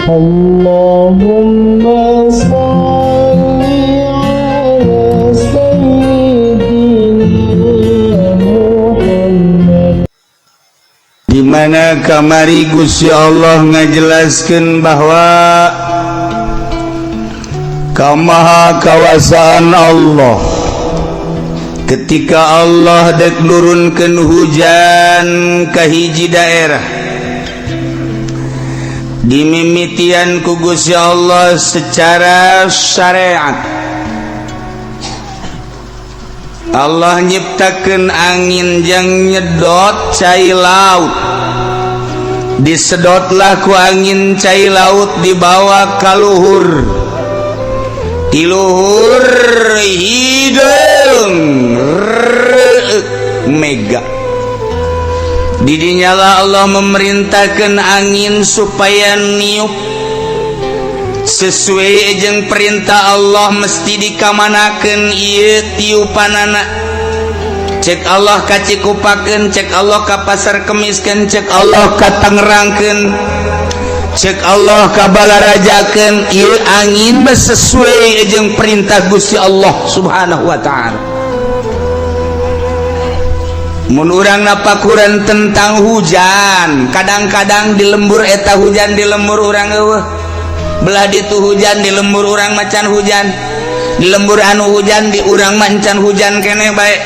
Allahumma sholli ala sayyidina Muhammad. Di mana kamari Gusti Allah ngajelaskeun bahwa kamaha kawasaan Allah ketika Allah dek nurunkeun hujan ka hiji daerah, dimimitian ku Gusti Allah secara syariat. Allah nyiptakeun angin yang nyedot cai laut. Disedotlah ku angin cai laut, dibawa ka luhur. Di luhur hideung mega. Didinyalah Allah memerintahkan angin supaya niup sesuai jeung perintah Allah. Mesti dikamanakeun ieu tiupanana? Cek Allah ka Cikupakeun, cek Allah ka Pasar Kemiskeun, cek Allah ka Tangerangkeun, cek Allah ka Balarajakeun. Ieu angin mah sesuai jeung perintah Gusti Allah Subhanahu wa Ta'ala. Mun urang napakuran tentang hujan, kadang-kadang di lembur eta hujan, di lembur urang euweuh. Belah ditu hujan, di lembur urang macan hujan. Di lembur anu hujan, di urang macan hujan keneh bae.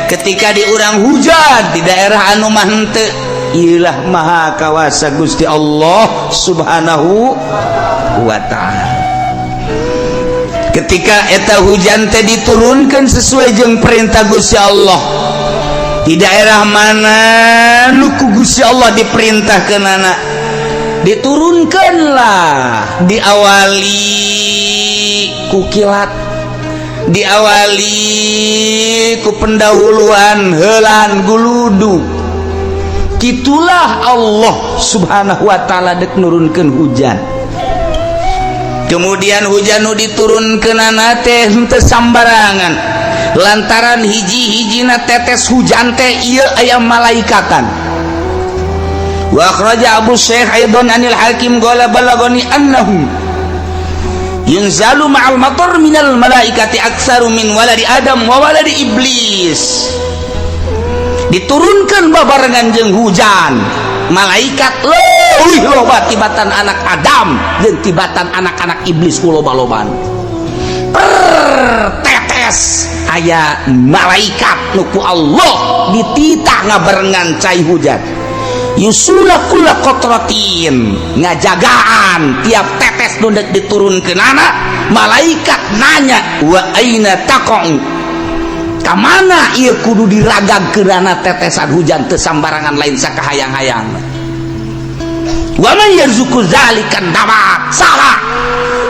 Ketika di urang hujan, di daerah anu mah henteu. Ilah maha kawasa Gusti Allah Subhanahu wa Ta'ala. Ketika eta hujan teh diturunkan sesuai jeung perintah Gusti Allah, di daerah mana nu ku Gusti Allah diperintahkan anak diturunkanlah, diawali ku kilat, diawali ku pendahuluan helan guludu. Itulah Allah Subhanahu wa Ta'ala dek nurunkeun hujan. Kemudian hujan nu diturunkeunana teh henteu sambarangan, lantaran hiji-hijina tetes hujan teh ieu aya malaikatan. Wa akhraja Abu Syekh aidan anil Hakim qala balagani annahu yunzalu ma'al matar minal malaikati aktsaru min waladi Adam wa waladi Iblis. Diturunkan babarengan jeung hujan malaikat leuwih loba tibatan anak Adam jeung tibatan anak-anak iblis ku loba-loban. Per tetes aya malaikat nu ku Allah dititah ngabarengan cai hujan. Yusuna kulla qatratin, ngajagaan tiap tetes nu dek diturunkeunana. Malaikat nanya, wa aina taqa'u, kamana ieu kudu diragagkeunana tetesan hujan? Teu sambarangan, lain sakahayang-hayang. Wa man yarzuqu zalikan nabat, saha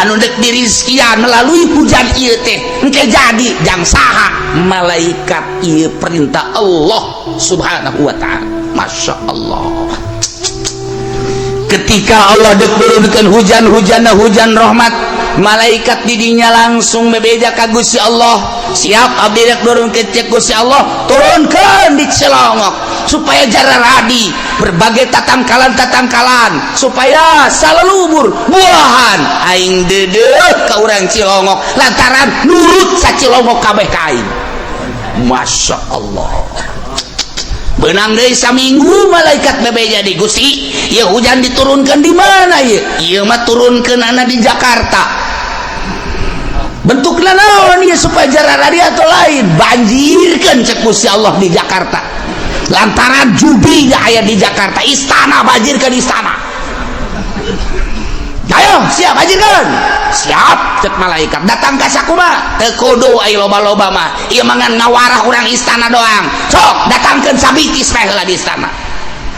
anu dek dirizkian melalui hujan ieu teh? Engke jadi jang saha? Malaikat. Ieu perintah Allah Subhanahu wa Ta'ala. Masya Allah, ketika Allah dek turunkan hujan, hujan hujan rahmat, malaikat didinya langsung bebeja ka Gusti Allah, siap abdi dek turunkeun. Cek Gusti Allah, turunkan di Cilongok supaya jararadi berbagai tatangkalan-tatangkalan, supaya salelubur buahan. Aing deudeuh ka urang Cilongok lantaran nurut sa Cilongok kabeh ka aing. Masya Allah. Benang deui saminggu malaikat bebeja di Gusti, ya hujan diturunkan di mana ya? Ieu mah turunkeunana di Jakarta. Bentukna naon ieu supaya jararadi atau lain? Banjirkeun cek Gusti Allah di Jakarta, lantaran judi gak aya di Jakarta. Istana, banjirkeun istana. Ayo siap, banjirkeun. Siap cek malaikat. Datang ka sakumaha? Teu kudu aya loba-loba mah, ieu mah ngan ngawarah urang istana doang. Sok datangkeun sabitis teh heula di istana.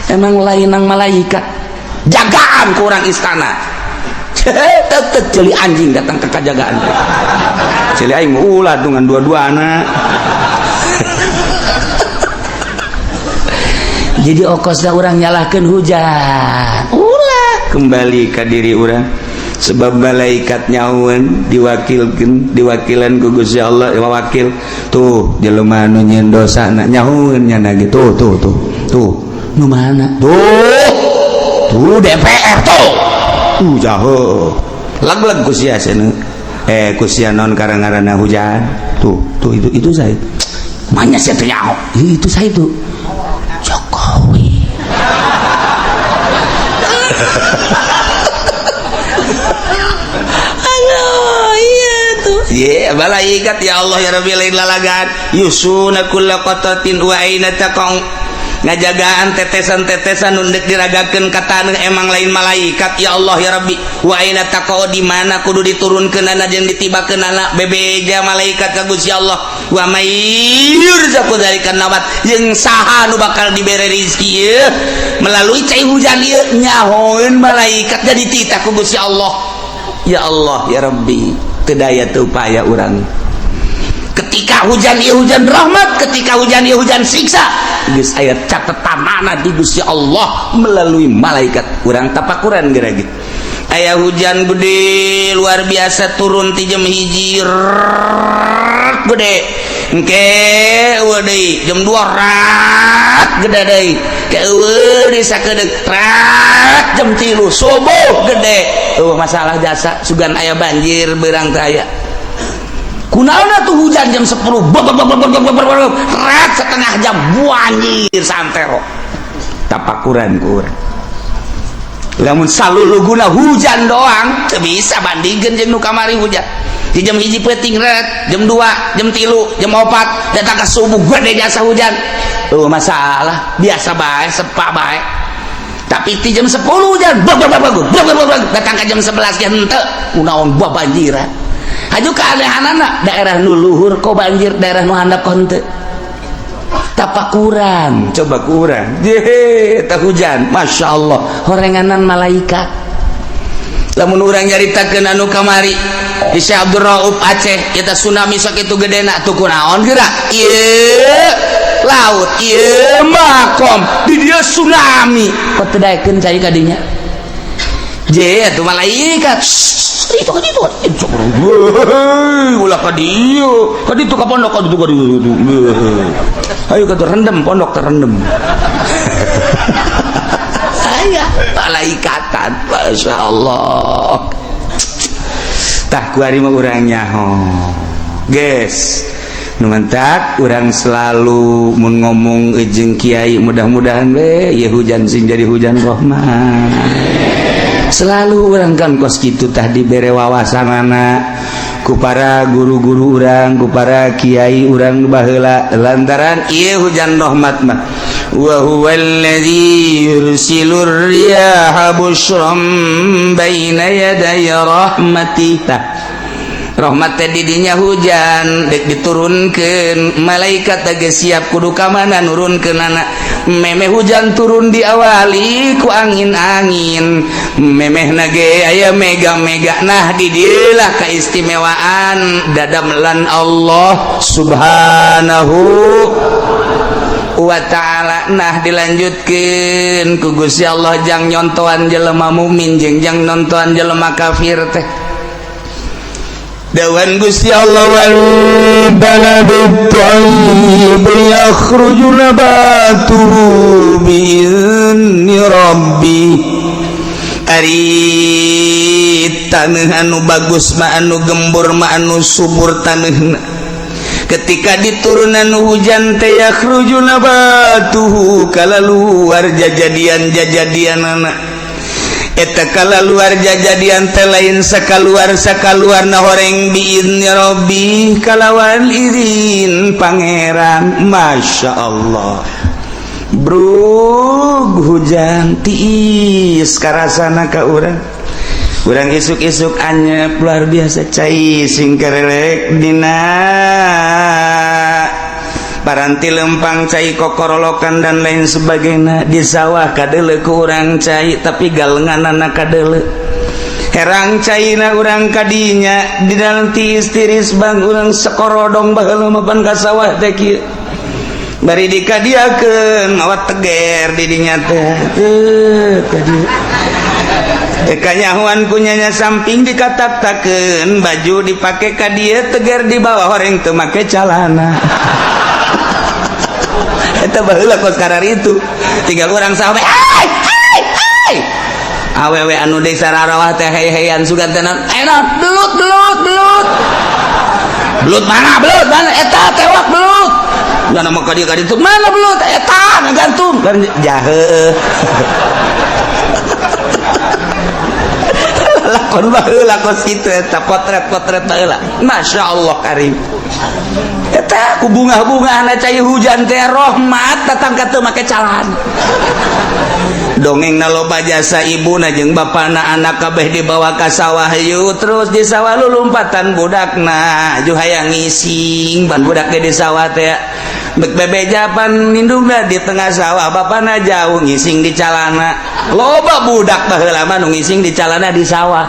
Emang lain nang malaikat jagaan ku urang istana. Tetep jeli anjing datang ke kajagaan, jeli aing ulah dengan dua-dua anak. Jadi okosna urang nyalahkeun hujan, ulah, kembali ke diri urang, sebab malaikat nyaun diwakilkan, diwakilan ku Gusti Allah. Wakil tuh jelema nu nyieun dosa na nyaun nya gitu. Tuh tuh tuh, nu mana tuh? Tuh DPR tuh. Jauh lag-lag ku sia cenah, eh, ku sia non karang-ngaranna hujan tuh tuh. Itu saya mana sia teh nyaho itu saya itu Jokowi. Aduh, iya tuh. Ye, malaikat, ya Allah ya Rabbi, lain lalagan. Yusuna kulla qatratin wa aina taqau, ngajagaan tetesan-tetesan nu deuk diragakeun ka taneuh. Emang lain malaikat, ya Allah ya Rabbi. Wa aina taqau, di mana kudu diturunkeunana jeung ditibakeunana, bebeja malaikat ka Gusti Allah. Wa may yurzaqu dzalika nabat, jeung saha nu bakal dibere rizki ieu melalui cai hujan ieu, nyahoeun malaikat, jadi titah ku Gusti Allah. Ya Allah ya Rabbi, teu daya teu upaya urang. Ketika hujan ieu hujan rahmat, ketika hujan ieu hujan siksa, geus aya catetanana di Gusti Allah melalui malaikat. Urang tapakuran geura gitu, aya hujan gede luar biasa turun ti jam 1 gede, engke eueuh deui jam 2 rat gede deui, ke eueuh deui sakedeung rat jam 3 subuh gede. Eueuh masalah jasa, sugan aya banjir beurang teh aya. Kunaon tuh hujan jam 10 bog bog bog bog bog bog rat setengah jam banjir santero? Tapakuran ku urang. Lamun saluluguna hujan doang teu bisa bandingkeun jeung nu kamari. Hujan di jam 1 peuting ret, jam 2, jam 3, jam 4, datang ke subuh gede jasa hujan. Oh, masalah biasa bae, sepak bae. Tapi di jam 10 hujan bog bog bog bog bog bog bog, datang ke jam 11 ge henteu, kunaon buah banjiran? Haju keanehanana, daerah nu luhur kok banjir, daerah nu handap kok henteu. Tapakuran coba kurang je tak hujan, masya Allah, horenganan malaikat. Lamun urang nyaritakeun anu kamari di Syekh Abdul Rauf Aceh kita, tsunami sakitu gedena tuh kunaon geura? Ieu laut, ieu makom, di dia tsunami kok teu daekeun cai kadinya? Je atuh malaikat itu kan itu itu, ulah ka dieu, ka ditu, ka pondok, ka ditu, ka ditu. Ayo ka rendem pondok, terendem. Aya malaikatan, masya Allah. Tah, kuari mah urang nyaho, guys. Nu mantak urang selalu mun ngomong jeung kiai, mudah-mudahan we ya hujan sing jadi hujan rahmat selalu. Urang kan kos kitu tah, dibere wawasanana ku para guru-guru urang, ku para kiai urang baheula, lantaran ieu hujan rahmat mah wa huwallazi yursilur riyaha busyran baina yaday rahmati. Tah, rahmat teh didinya hujan dek diturunkeun, malaikat teh siap kudu ka mana nurunkeunana. Memeh hujan turun diawali ku angin-angin, memeh nage aya mega-mega. Nah, didilah keistimewaan dadamelan Allah Subhanahu wa ta'ala. Nah, dilanjutkan ku Gusti Allah jang nyontoan jelema mukmin jeung jang nontoan jelema kafir teh. Dawan Gusti Allah wal baladut thayyib yakhruju nabatuhu bi'izni rabbi. Ari taneuh anu bagus mah, anu gembur mah, anu subur taneuhna, ketika diturunan hujan teh yakhruju nabatuhu, kalaluar jajadian jajadian anak eta. Kalaluar jajadian teh lain sakaluar sakaluar na horeng, biizni rabbi, kalawan izin pangeran. Masya Allah, brug hujan tiis karasana ka urang. Urang isuk-isuk anyep luar biasa, cai sing kerelek dina paranti lempang, cai kokorolokan dan lain sebagainya. Di sawah kadele ku urang cai, tapi galenganana kadele herang caina urang kadinya di dalam tiis tiris bang. Urang sekorodong baheula mah pan ka sawah teh kieu, bari dikadiakeun mawa teger di dinya teh. Teu ka dieu kanyahoan kunyanya samping dikatak-takeun, baju dipake ka dieu, teger di bawah, horeng teu make calana. Eta baheula kos karar itu, tinggal urang sampai, hai hai hai. Awewe anu desa rarawah teh hey-heyan sugan teh naon? Eh, naon? Belut, belut, belut. Belut mana? Belut mana? Eta tewak belut. Mana mah ka dieu ka ditu? Mana belut? Eta ngagantung. Jahe. Lakon baheula kos kitu eta potret-potret baheula. Masya Allah karim. Eta ku bunga-bungahna cai hujan teh rahmat datang ka teu make calana. Dongeng na loba jasa ibuna jeung bapana, anak kabeh dibawa ka sawah yuk, terus di sawah lulumpatan budakna ju hayang ngising ban budak ge di sawah teh bek bebeja pan nindungna di tengah sawah, bapana jauh ngising di calana. Loba budak baheula mah nu ngising di calana di sawah.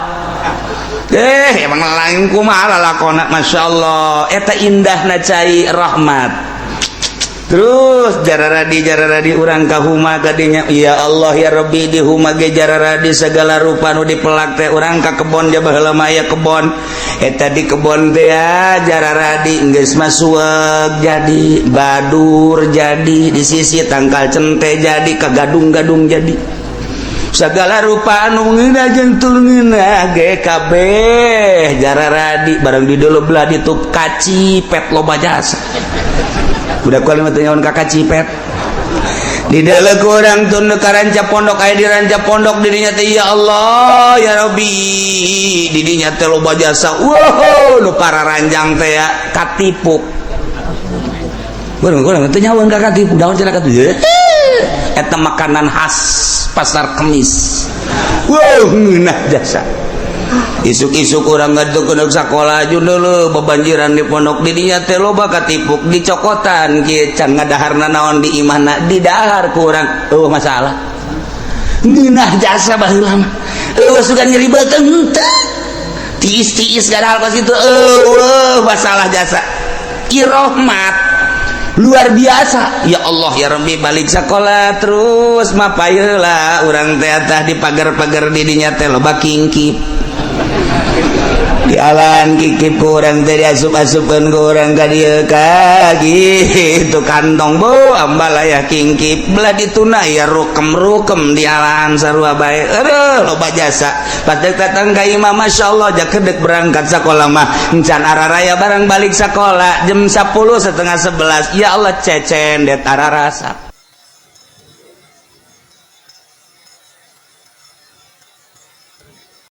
Eh, emang lain kumaha lalakona. Masya Allah, eta indahna cai rahmat. Terus jararadi jararadi urang ka huma kadinya, ya Allah ya Rabbi, di huma ge jararadi segala rupa nu dipelak teh. Urang ka kebon, dia baheula mah aya kebon eta, di kebon teh ya jararadi geus masuek jadi badur, jadi di sisi tangkal cente jadi kagadung-gadung, jadi segala rupa anu ngeunah jeung teu ngeunah ge kabeh jararadi. Barang di dulu belah ditu kacipet loba jasa. Udah kuali mah teu nyaon ka kacipet di dalam kurang tun ka ranca pondok aya di ranca pondok didinya teh, ya Allah ya Rabbi, didinya teh loba jasa. Wow, nu para ranjang teh ya katipuk. Barang kurang teu nyaon ka katipuk daun cenah katuh eta makanan khas Pasar Kemis. Wow, ngeunah jasa. Isuk-isuk urang ngaduk ke sekolah dulu bebanjiran di pondok didinya teh loba katipuk dicokotan kieu can ngadaharna naon di imahna didahar ku urang, eueuh masalah. Ngeunah jasa baheula mah, eueuh sugan nyeri beuteung henteu, tiis-tiis gadahal kos kitu eueuh masalah jasa. Irohmat luar biasa, ya Allah ya Rabbi. Balik sekolah terus mapayeula urang teh tah di pagar-pagar didinya teh loba kingkip di alan kikip ku urang teh, diasup-asupkeun ku urang ka dieu ka gitu kantong bu ambalaya kingkip belah dituna ya rukem-rukem di alan sarua bae. Aduh, loba jasa. Pas deuk datang ka imah, masyaallah, jakedek berangkat sekolah mah encan araraya. Barang balik sekolah jam 10 setengah 11, ya Allah, cecen det ararasa.